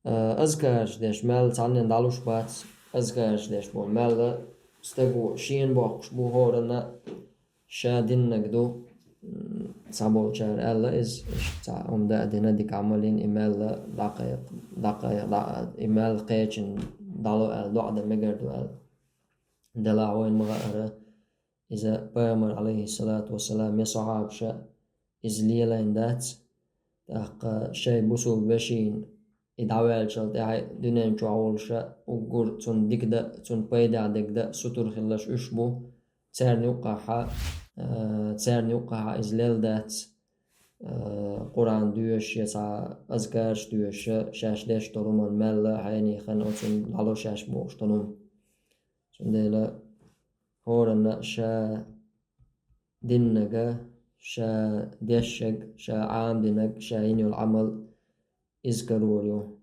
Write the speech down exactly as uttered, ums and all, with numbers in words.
Азкараш деш мел цхьаннен дӀалуш бац, азкараш деш бу мел стаго шена боккхуш бу, хӀоранна ша диннаг ду, м, цхьаболчара аьлла иза, иштта цхьа хӀума даа дина дика Ӏамал йина, и мел дӀакхайкх-, дӀакхайкх-, дӀа-, и мел кхечун дӀало аьлла, доӀа дан мегар ду аьлла. Делахь вайна ма хаара, иза пайхамар, алейхиссалату вассалам, я сахьабаша иза лелайн дац, тӀаккха шай бусул вешийна и дӀаваьллачул тӀаьхьа дуьнен чохь волуша уггар цунна дика дан, цунна пайда дерг дан сутур хилалаш уьш бу, царна юккъахьа, а, царна юккъахьа иза лелла дац, а, Къуръан доьшуш я цхьа азкараш доьшуш, шаьш деш долу хӀуманна мелла хьенехана оцунна дӀало шаьш бохуш долу хӀума. Цундела хӀоранна ша диннага, ша дешшаг, ша Ӏамадинаг, ша йина йолу Ӏамал иза карор ю.